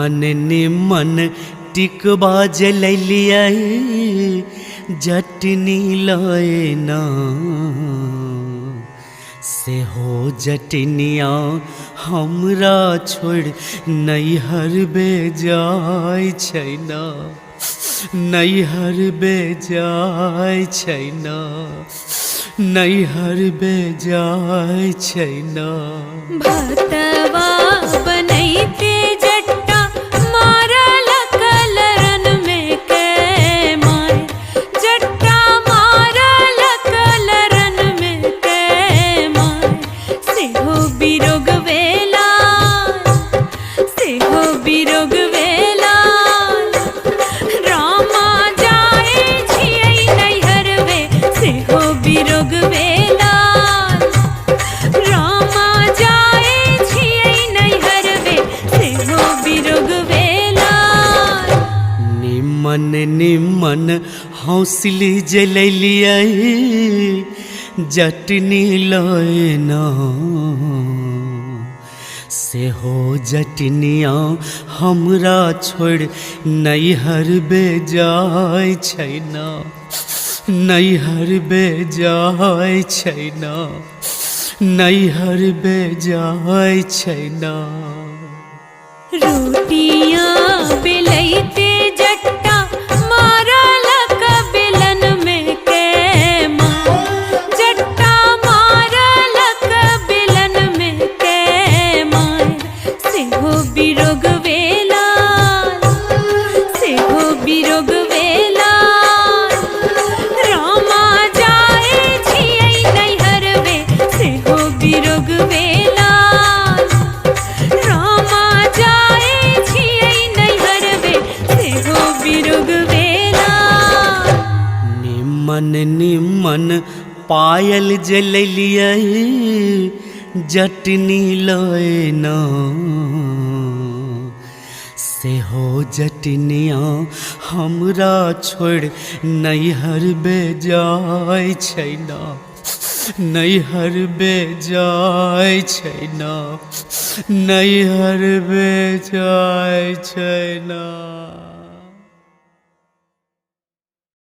निमन निमन टिकबा जलैलियै जटनी लयना, सेहो जटनिया हमरा छोड़ि नैहर बेजाय छै ना, नैहर बेजाय छै ना, नैहर बेजाय छै ना। भतवा बनैते जट्टा मारल कलरन में कै माय, जट्टा मारल कलरन में कै माय, सेहो बिरोग वेला, सेहो बिरोग वेला, रामा जाए छियै नैहरवे, सेहो बिरोग वेला, रामा जाए छियै नैहरवे, सेहो बिरोग वेला। निमन निमन हौसली जलैलियै जटनी लयना, सेहो जटनिया हमरा छोड़ि नैहर बेजाय छै ना, नैहर बेजाय छै ना, नैहर बेजाय छै ना। रोटियां बेलैते जट्टा मारल बेलन में कै माय, जट्टा मारल बेलन में कै माय, सेहो बिरोग वेला, सेहो बिरोग वेला, रामा जाए छियै नैहरवे, सेहो बिरोग वेला, रामा जाए छियै नैहरवे, सेहो बिरोग वेला। निमन निमन पायल जलैलियै जटनी लयना, सेहो जटनिया हमरा छोड़ि नैहर बेजाय छै ना, नैहर बेजाय छै ना, नैहर बेजाय छै ना।